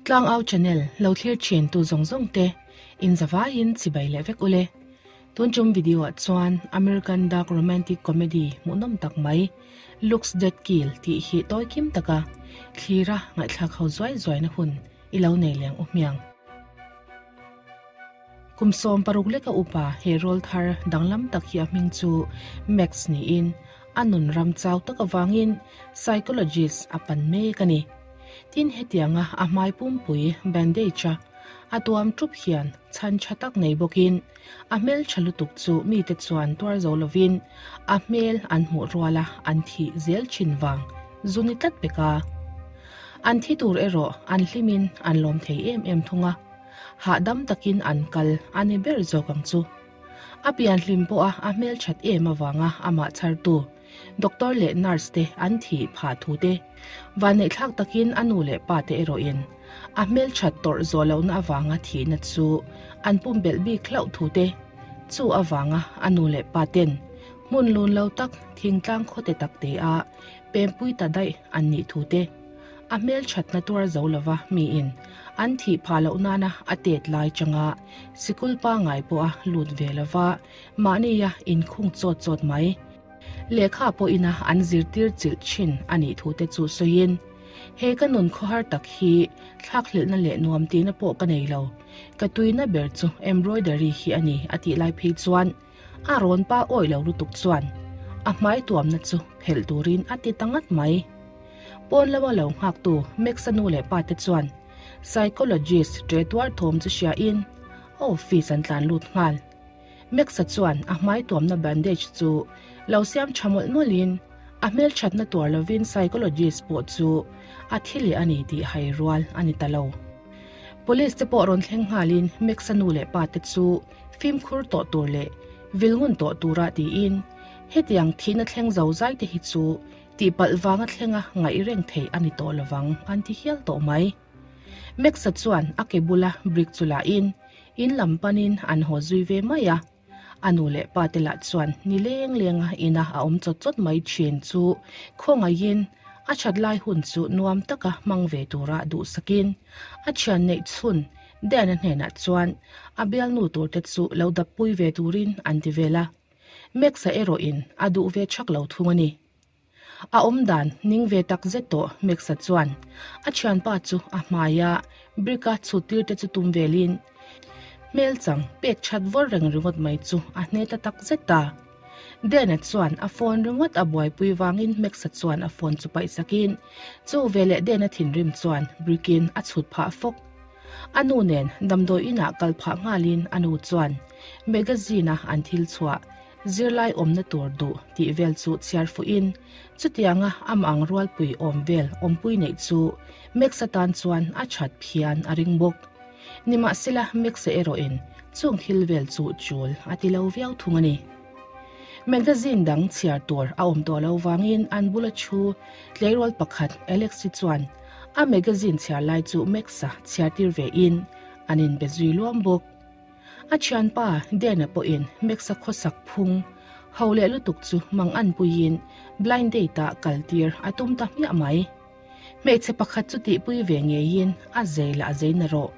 Tlangau channel lo thlir thin tu zawng zawng te in zavaiin chibai leh vek ule. Tun tum video ah chuan American dark romantic comedy hmuhnawm tak mai Looks That Kill tih hi tawi kim taka thlira ngaihthlak ho zuai zuaina hun i lo nei leng u hmiang. Kum 16 leka upa he rawl thar danglam tak hi a hming chu Max niin a nun ram chau tak avangin psychologist a pan mek a ni. Tin hetianga a hmai pumpui bandage a a tuam tup hian chhan tha tak nei bawkin a hmel tha lutuk chu mite chuan tuar zo lovin a hmel an hmuh ruala an thih zel thin vang zu ni tlat pek a. An thi tur erawh an hlimin an lawm thei em em thung a, hahdam takin an kal a ni ber zawk ang chu. A pian hlim pawha a hmel that em avanga amah chhartu Doctor leh nurse te an thih phah thu te, vanneihthlak takin a nu leh pa te erawhin a hmelthat tawrh zawh lohna avanga thihna chu an pumpelh bik hlauh thu te, chu avanga a nu leh pa ten hmun lun lo tak thingtlang khawte tak te a pempui ta daih an nih thu te, a hmelthatna tuar zo lova miin an thih phah loh nana a tet lai changa sikul pangngai pawha lut ve lova mahnia inkhung chawt chawt mai. Lehkha pawhina an zirtir chilh thin a nih thu te chu sawiin, He ka nun khawhar tak hi thlakhlelhna leh nuam tihna pawh ka nei lo, ka tuina ber chu embroidery hi a ni a tih lai phei chuan a rawn pa awih lo lutuk chuan a hmai tuamna chu phelh turin a ti ta ngat mai. Pawn lama lo nghaktu Max-a nu leh pa te chuan psychologist ṭe tuar thawm chu hriain a office an tlan lut nghal. Max-a chuan a hmai tuamna bandage chu lo siam tha mawlh mawlhin a hmelthatna tuar lovin psychologist pawh chu a thi leh a ni tih hai rual a ni ta lo. Police te pawh rawn thleng nghalin Max-a nu leh pa te chu fimkhur tawh tur leh vilngun tawh tura tiin hetiang thihna thleng zo zai te hi chu tihpalh vanga thlenga ngaih reng theih a ni tawh lovang an ti hial tawh mai. Max-a chuan a ke bula brick chu lahin In lam panin an haw zui ve mai a, a nu leh pa te lah chuan ni leng lenga ina a awm chawt chawt mai thin chu khawngaihin a that lai hun chu nuam taka hmang ve tura duhsakin a thian neih chhun Dan-a hnenah chuan a bialnu tur te chu lo dappui ve turin an ti vel a, Max-a erawhin a duh ve chak lo thung a ni. A awm dan ning ve tak zet tawh Max-a chuan a thianpa chu a hmaia brick-a chhut tir te chu tum velin hmel chang pek that vawr reng ringawt mai chu a hne ta tak zet ta. Dan-a chuan a phone ringawt a buaipui vangin Max-a chuan a phone chu paih sakin chu veleh Dan-a thinrim chuan brick-in a chhut phah fawk. A nu nen damdawi inah kal phah nghalin a nu chuan magazine-a an thil chhuah Zirlai awmna tur duh tih vel chu chhiar fuhin chutianga amah ang rualpui awm vel awmpui neih chu Max-a tan chuan a that phian a ring bawk. Nimahsela Max-a erawhin chung thil vel chu chul a ti lo viau thung a ni. Magazine dang chhiar tur a awm tawh lo vangin an bula thu tleirawl pakhat Alex-i chuan a magazine chhiar lai chu Max-a chhiar tir vein an inbe zui luam bawk. A thianpa Dena pawhin Max-a khawsak phung ho leh lutuk chu mang an puiin blind date-ah kal tir a tum ta hmiah mai. Hmeichhe pakhat chu tihpui ve ngeiin a zei lah a zei na rawh.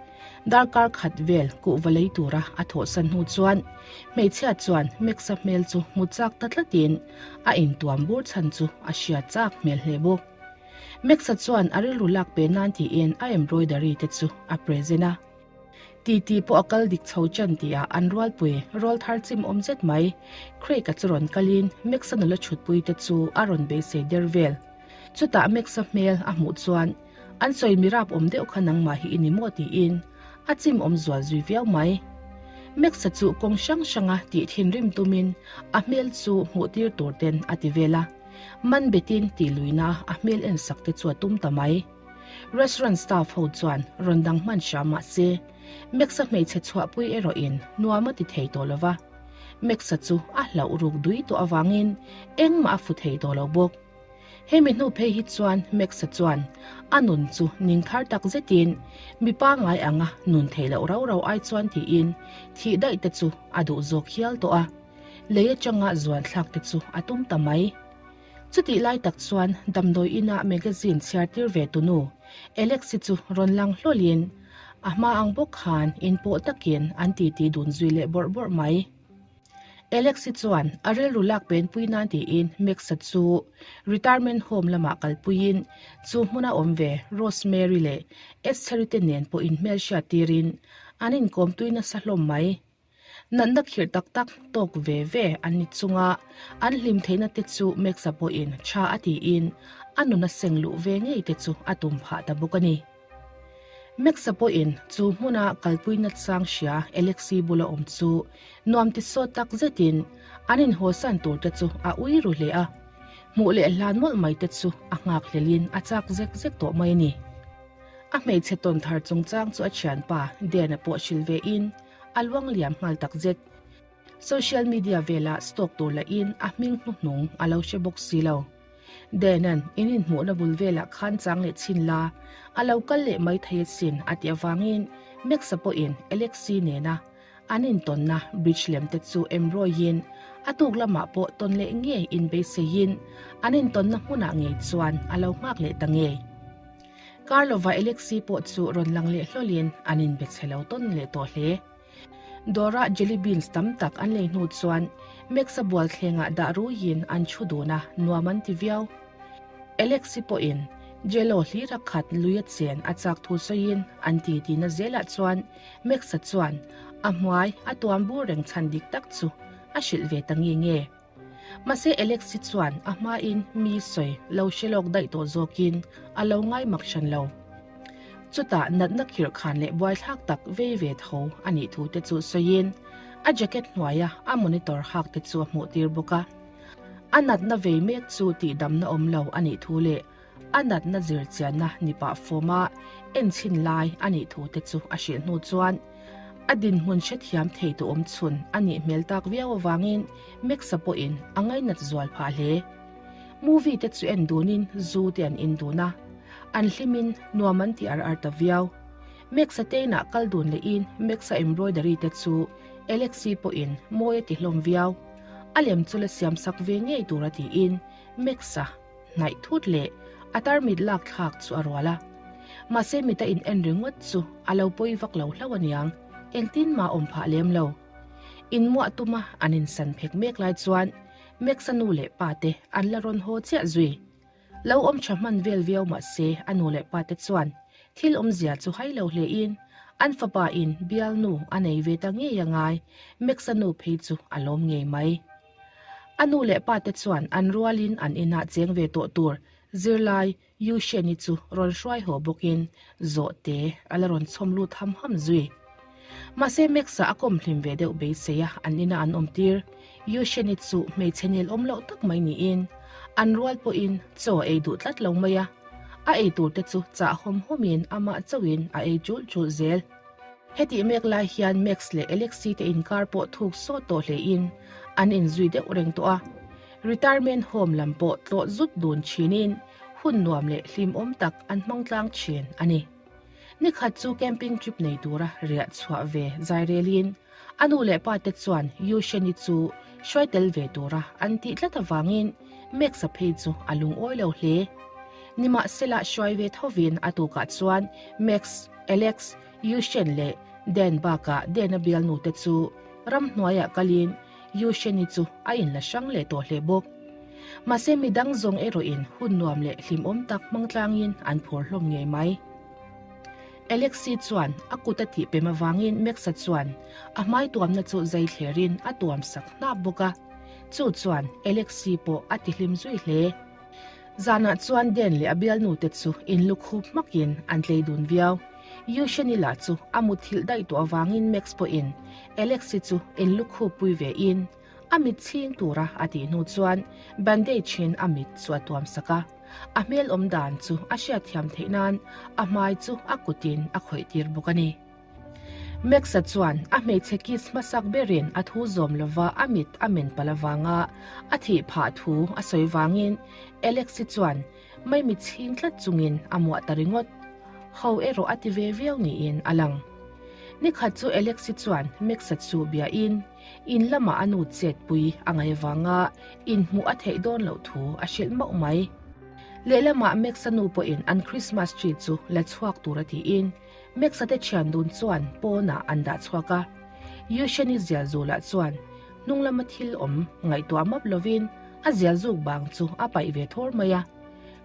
Darkar khat vel kuhva lei tura a thawhsan hnu chuan hmeichhia chuan Max-a hmel chu hmu chak ta tlatin a intuam bur chhan chu a hria chak hmel hle bawk. Max-a chuan a rilru lak pe nan tiin a embroidery te chu a present a. Titi pawh a kal dik chho chan tihah an rualpui rawl thar chim awm zet mai. Craig-a chu rawn kalin Max-a nula chhutpui te chu a rawn beisei der vel. Chutah Max-a hmel a hmuh chuan an sawi mi rap awm deuh kha nangmah hi i ni maw tiin a chim awm zual zui viau mai. Max-a chu kawng hrang hranga tih thinrim tumin a hmel chu hmuh tir tur ten a ti vel a. Man betin tih luihna a hmel en sak te chu a tum ta mai. Restaurant staff ho chuan rawn dang hman hram mah se, Max-a hmeichhe chhuahpui erawhin nuam a ti thei tawh lo va. Max-a chu a hlauh ruk dui tawh avangin engmah a fu thei tawh lo bawk. Hemi hnu phei hi chuan Max-a chuan a nun chu ning thar tak zetin mi pangngai anga nun theih loh rau rau ai chuan tiin thih daih te chu a duh zawk hial tawh a, lei atanga zuan thlak te chu a tum ta mai. Chutih lai tak chuan damdawi ina magazine chhiar tir ve tunu Alexi chu rawn lang hlawlin a hma ang bawk khan inpawh takin an titi dun zui leh bawrh bawrh mai. Alexi chuan a rilru lak penpui nan tiin Max-a chu retirement home lamah kalpuiin chu hmuna awm ve Rosemary leh Estheri te nen pawh inhmelhriat tirin an inkawm tui nasa hlawm mai. Natna khirh tak tak tawk ve ve an ni chunga an hlim theihna te chu Max-a pawhin tha a tiin a nun a seng luh ve ngei te chu a tum phah ta bawk a ni. Max-a pawhin chu hmuna kalpui natsang hria Alexi bula awm chu nuam ti sawt tak zetin an inhawsan tur te chu a ui ru hle a, hmuh leh hlan mawlh mai te chu a nghak hlelin a chak zek zek tawh mai a ni. A hmeichhe tawn thar chungchang chu a thianpa Dan-a pawh hrilh ve in a luang liam nghal tak zet. Social media velah stalk tur lahin a hming hnuhnung a lo hre bawk si lo. Denan in inhmuhna bul velah khan chang leh chhin la, a lo kal leh mai thei asin a tih avangin Max-a pawhin Alexi nena an intawnna bridge lem te chu emrawiin a tuk lamah pawh tawn leh ngei inbeiseiin an intawnna hmunah ngei chuan a lo nghak leh ta ngei. Kar lova Alexi pawh chu rawn lang leh hlawlin an inbe chhe lo tawn leh tawh hle. Dawrah jelly beans tam tak an lei hnu chuan Max-a bual thlengah dah ruiin an thu dun a, nuam an ti viau. Alexi pawhin Jello hlira khat lui a chen a chak thu sawiin an ti tihna zelah chuan Max-a chuan a hmuai a tuam bur reng chhan dik tak chu a hrilh ve ta nge nge. Mahse Alexi chuan a hmain mi sawi lo hre lawk daih tawh zawkin a lo ngai mak hran lo. Chutah natna khirh khan leh buaithlak tak vei ve tho a nih thu te chu sawiin a jacket hnuaia a monitor hak te chu a hmuh tir bawk a. A natna vei mek chu tihdamna awm lo a nih thu leh a natna zir chianna ni pah fawma enchhin lai a nih thu te chu a hrilh hnu chuan a dinhmun hrethiam thei tu awm chhun a nih hmel tak viau avangin Max-a pawhin a ngainat zual phah hle. Movie te chu en dunin zu te an in dun a, an hlimin nuam an ti ar ar ta viau. Max-a te inah kal dun lehin Max-a embroidery te chu Alexi pawhin mawi a ti hlawm viau. A lem chu la siam sak ve ngei tur a tiin Max-a hnaih thut leh a tarmit lak thlak chu a rual a. Mahse mita in en ringawt chu a lo pawi vak lo hlauh aniang, engtin mah awm phah lem lo. Inmuah tuma an insan phek mek lai chuan Max-a nu leh pa te an la rawn haw chiah zui. Lo awm tha hman vel viau mah se a nu leh pa te chuan thil awmzia chu hai lo hle in an fapa in bialnu a nei ve ta ngei a ngai, Max-a nu phei chu a lawm ngei mai. A nu leh pa te chuan an rualin an inah cheng ve tawh tur zirlai Yu Sheni chu rawn hruai haw bawkin zawhte a la rawn chhawm lut ham ham zui. Mahse Max-a a kawm hlim ve deuh beisei a an ina an awm tir. Yu Sheni chu hmeichhe nel awm loh tak mai niin an rual pawhin chaw a ei duh tlat lo mai a, a ei tur te chu chah hawm hawmin amah chauhin a ei chulh chulh zel. Hetih mek lai hian Max leh Alexi te inkar pawh thuk sawt tawh hlein an inzui deuh reng tawh a. Retirement home lam pawh tlawh zut dun thinin hun nuam leh hlimawm tak an hmang tlang thin a ni. Nikhat chu camping trip nei tura riah chhuah ve zairelin a nu leh pa te chuan Yusheni chu hruai tel ve tura an tih tlat avangin Max-a phei chu a lungawi lo hle. Nimahsela hruai ve thovin a tukah chuan Max, Alex, Yushen leh Dan bakah Dan-a bialnu te chu ramhnuaiah kalin Yusheni chu a inla hrang leh tawh hle bawk. Mahse midang zawng erawhin hun nuam leh hlimawm tak hmang tlangin an phur hlawm ngei mai. Alexi chuan a kut a tih pem avangin Max-a chuan a hmai tuamna chu zai thlerin a tuam sak hnap bawk a. Chu chuan Alexi pawh a tihlim zui hle. Zanah chuan Dan leh a bialnute chu inlukhup hmakin an tlei dun viau. Yusheni lah chu a muthilh daih tawh avangin Max pawhin Alexi chu inlukhup pui ve in a mit chhing tura a tih hnu chuan bandage in a mit chu a tuam sak a. A hmel awm dan chu a hriatthiam theih nan a hmai chu a kutin a khawih tir bawk a ni. Max-a chuan a hmeichhe kiss hmasak berin a thu zawm lova a mit a men palh avanga a thih phah thu a sawi vangin Alex-i chuan maimit chhing tlat chungin a muah ta ringawt. Ho erawh a ti ve viau niin a lang. Nikhat chu Alexi chuan Max-a chu biain in lamah a nu chetpui a ngaih avanga inhmuh a theih dawn loh thu a hrilh mauh mai. Lehlamah Max-a nu pawhin an Christmas tree chu la chhuak tur a tiin Max-a te thian dun chuan pawnah an dah chhuak a. Yusheni zial zulah chuan hnung lama thil awm ngaihtuah map lovin a zial zuk bang chu a paih ve thawr mai a.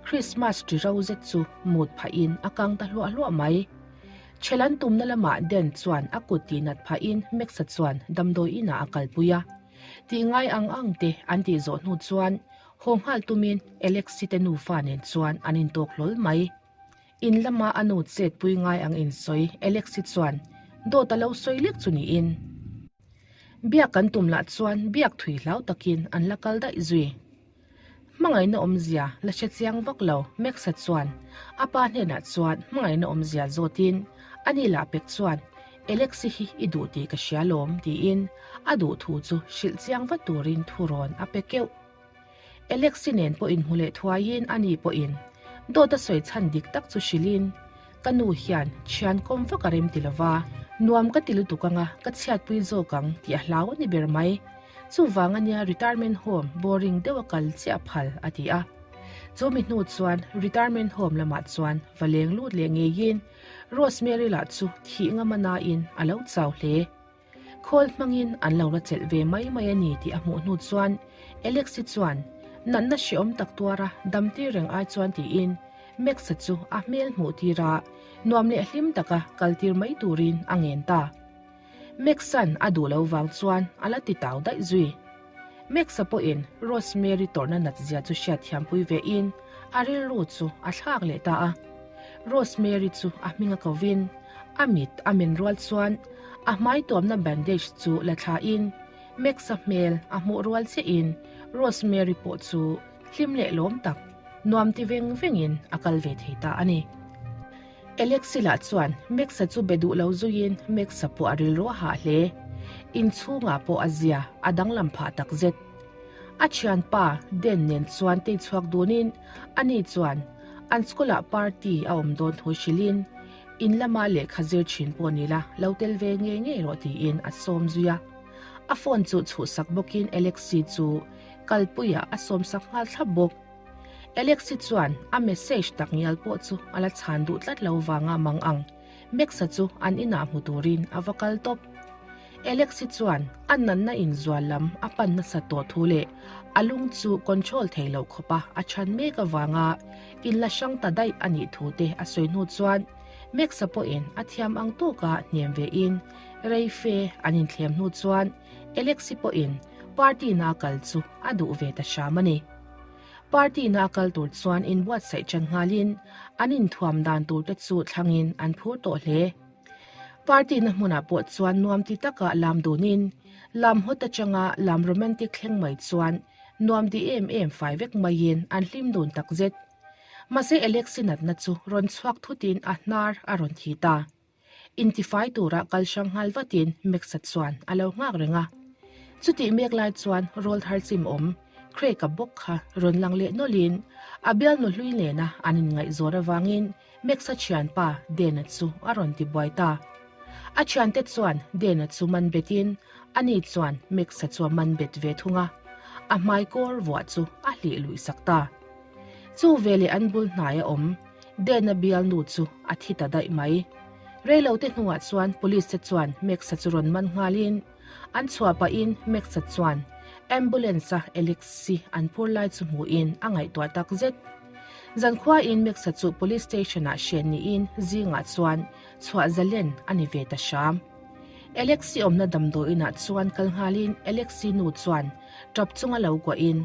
Christmas tree ro zet chu mut phahin a kang ta hluah hluah mai. Chhel an tumna lamah Dan chuan a kut tih nat phahin Max-a chuan damdawi inah a kalpui a. Tih ngai ang ang te an tih zawh hnu chuan haw nghal tumin Alexi te nufa nen chuan an intawk hlawl mai. In lama a nu chetpui ngai ang insawi Alexi chuan dawt a lo sawi lek chu niin. Biak kan tum lah chuan biak thui hlau takin an la kal daih zui. Hmangaihna awmzia la hre chiang vak lo Max-a chuan a pa hnenah chuan hmangaihna awmzia zawtin a ni lah pek chuan Alexi hi i duh tih ka hria lawm tiin a duh thu chu hrilh chiang vat turin thurawn a pe keuh. Alexi nen pawh inhmu leh thuaiin a ni pawhin dawt a sawi chhan dik tak chu hrilhin ka nu hian thian kawm vak a rem ti lova, nuam ka ti lutuk anga ka chhiatpui zawk ang tih a hlau a ni ber mai. Chuvang ania retirement home boring deuh a kal chiah phal a ti a. Chu mi hnu chuan retirement home lamah chuan va leng lut leh ngeiin Rosemary lah chu thih ngam a nain a lo chau hle. Khawl hmangin an lo la chelh ve mai mai a ni tih a hmuh hnu chuan Alexi chuan natna hreawm tak tuara dam tir reng ai chuan tiin Max-a chu a hmel hmuh tir a, nuam leh hlim taka kal tir mai turin a ngen ta. Max-a'n a duh lo vang chuan a la ti tau daih zui. Max-a pawhin Rosemary tawrhna nat zia chu hriatthiampui vein a rilru chu a thlak leh ta a. Rosemary chu a hming a kovin a mit a men rual chuan a hmai tuamna bandage chu la thlain Max-a hmel a hmuh rual chiahin Rosemary pawh chu hlim leh lawm tak nuam ti veng vengin a kal ve thei ta a ni. Alexi lah chuan Max-a chu be duh lo zuiin Max-a pawh a rilru a hah hle. Inchhungah pawh a zia a danglam phah tak zet. A thianpa Dan nen chuan tei chhuak dunin ani chuan an school-ah party a awm dawn thu hrilhin in lama lehkha zir thin pawh ni la lo tel ve ngei ngei rawh tiin a sawm zui a. A phone chu chhuhsak bawkin Alexi chu kalpuiah a sawmsak nghal thlap bawk. Alexi chuan a message tak ngial pawh chu a la chhan duh tlat lo vanga mang ang Max-a chu an inah hmu turin a va kal tawp. Alexi chuan a nanna inzual lam a pan nasa tawh thu leh a lung chu control thei loh khawpa a chhan mek avanga inla hrang ta daih a nih thu te a sawi hnu chuan Max-a pawhin a thiam ang tawka hnem vein rei fe an inthlem hnu chuan Alexi pawhin party na kal chu a duh ve ta hram a ni. Party na a kal tur chuan inbuatsaih ṭan nghalin an inthuam dan tur te chu thlangin an phur tawh hle. Party na hmunah pawh chuan nuam ti taka lam dunin lam hawt atanga lam romantic thleng mai chuan nuam ti em em fai vek maiin an hlim dun takzet. Mahse Alexi natna chu rawn chhuak thutin a hnar a rawn thi ta. Intifai tura kal hrang nghal vatin Max-a chuan a lo nghak reng a. Chutih mek lai chuan rawl thar chim awm Craig-a bawk kha rawn lang leh nawlhin a bialnu hlui nena an inngaihzawn avangin Max-a thianpa Dan-a chu a rawn ti buai ta. A thiante chuan Dan-a chu man betin ani chuan Max-a chu a man bet ve thung a, a hmai kawr vuah chu a hlih luih sak ta. Chu veleh an bul hnaia awm Dena bialnu chu a thi ta daih mai. Reilote hnuah chuan police te chuan Max-a chu rawn man nghalin an chhuah pahin Max-a chuan ambulance-a Alex-i an phur lai chu hmuhin a ngaihtuah tak zet. Zankhuain Max-a chu police station-ah hren niin zingah chuan chhuah zalen a ni ve ta hram. Alex-i awmna damdawiinah chuan kal nghalin Alex-i nu chuan tap chunga lo kuahin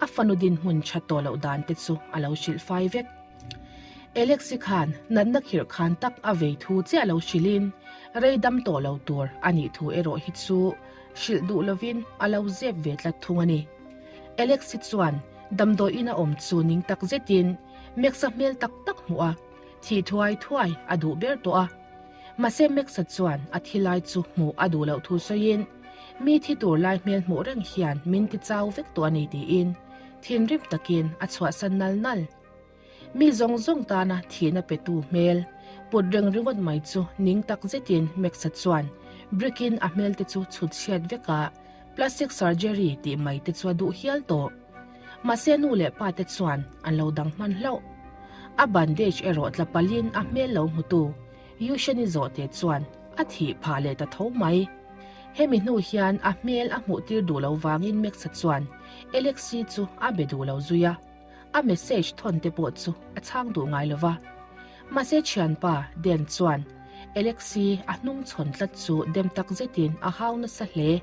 a fanu dinhmun tha tawh loh dan te chu a lo hrilh fai vek. Alexi khan natna khirh khan tak a vei thu chiah lo hrilhin rei dam tawh lo tur a nih thu erawh hi chu hrilh duh lovin a lo zep ve tlat thung a ni. Alexi chuan damdawiin a awm chu ning tak zetin Max-a hmel tak tak hmuh a, thih thuai thuai a duh ber tawh a. Mahse Max-a chuan a thi lai chu hmuh a duh loh thu sawiin mi thi tur lai hmel hmuh reng hian min ti chau vek tawh a ni tiin thinrim takin a chhuahsan nal nal. Mi zawng zawng tana thihna petu hmel put reng ringawt mai chu ning tak zetin Max-a chuan brick-in a hmel te chu chhut chhiat vek a, plastic surgery tih mai te chu a duh hial tawh. Mahse nu leh pa te chuan an lo dang hman hlauh. A bandage erawh tla palhin a hmel lo hmutu Yusheni zawhte chuan a thih phah leh ta tho mai. Hemi hnu hian a hmel a hmuh tir duh lo vangin Max-a chuan Alexi chu a be duh lo zui a, a message thawn te pawh chu a chhang duh ngai lo va. Mahse thianpa Dan chuan Alexi a hnung chhawn tlat chu dem tak zetin a hau nasa hle.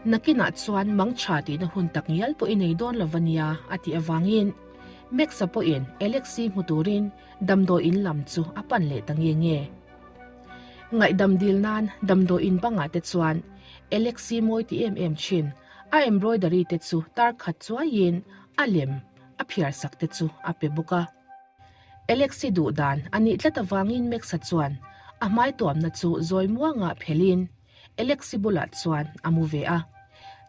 Nakinah chuan mangtha tihna hun tak ngial pawh i nei dawn lo va nia a tih avangin Max-a pawhin Alexi hmu turin damdawi in lam chu a pan leh ta nge nge. Ngaihdam dil nan damdawi in bangah te chuan Alexi mawi ti em em thin a embroidery te chu tar khat chuaiin a lem a phiar sak te chu a pe bawk a. Alexi duh dan a nih tlat avangin Max-a chuan a hmai tuamna chu zawi muangah phelhin Alexi bulah chuan a mu ve a.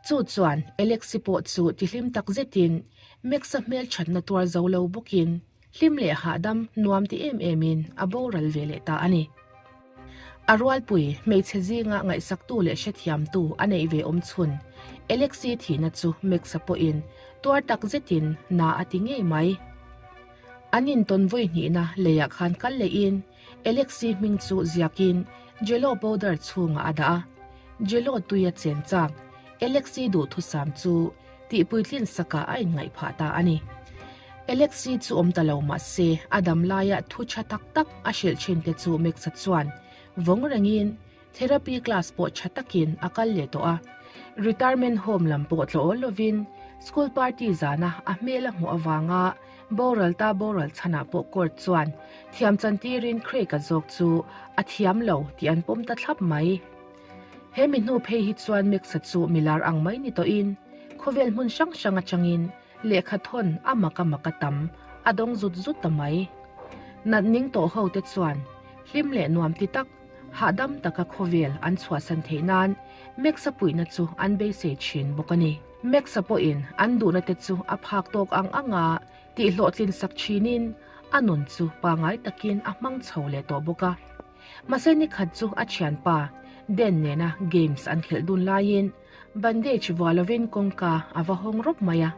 Chu chuan Alexi pawh chu tihlim tak zetin Max-a hmelthatna tuar zo lo bawkin hlim leh hahdam nuam ti em emin a boral ve leh ta a ni. A rualpui hmeichhe zinga ngaihsaktu leh hrethiamtu a neih ve awm chhun Alexi thihna chu Max-a pawhin tuar tak zetin na a ti ngei mai. An intawn vawi hnihna leiah khan kal lehin Alexi hming chu ziakin Jello powder chhungah a dah a. Jello tui a chen chak Alexi duhthusam chu tihpuitlin sakah a inngaih phah ta a ni. Alexi chu awm ta lo mah se a dam laia thu tha tak tak a hrilh thin te chu Max-a chuan vawng rengin therapy class pawh tha takin a kal leh tawh a. Retirement home lam pawh tlaw awl lovin school party zana a hmel a hmuh avanga boral ta boral chhanah pawh court chuan thiam chantirin Craig-a zawk chu a thiam lo tih an pawm ta thlap mai. He mi hnu phei hi chuan Max-a chu milar ang mai ni tawhin khawvel hmun hrang hrang atangin lehkha thawn a mak a mak a tam a dawng zut zut ta mai. Nat ning tawh ho te chuan hlim leh nuam ti tak, hahdam taka khawvel an chhuahsan theih nan Max-a puihna chu an beisei thin bawk a ni. Max-a pawhin an duhna te chu a phak tawk ang ang a tihhlawhtlin sak thinin a nun chu pangai takin a hmang chho leh tawh bawk a. Mahse nikhat chu a thianpa Dan nena games an khelh dun laiin bandage vuah lovin kawngka a va hawng rawp mai a.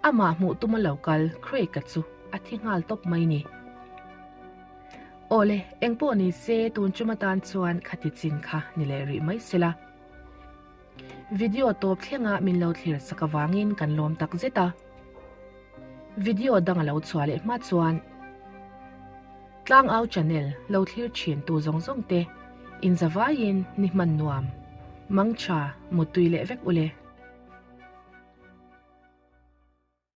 Amah hmuh tuma lo kal Craig-a chu a thi nghal tawp mai ni. Awle, engpawh ni se tun chum atan chuan khati chin kha ni leh rih mai sela. Video tawp thlenga min lo thlir sak avangin kan lawm tak zet a. Video dang a lo chhuah leh hma chuan Tlangau channel lo thlir thin tu zawng zawng te in zavaiin ni hman nuam, mangtha, muttui leh vek ule.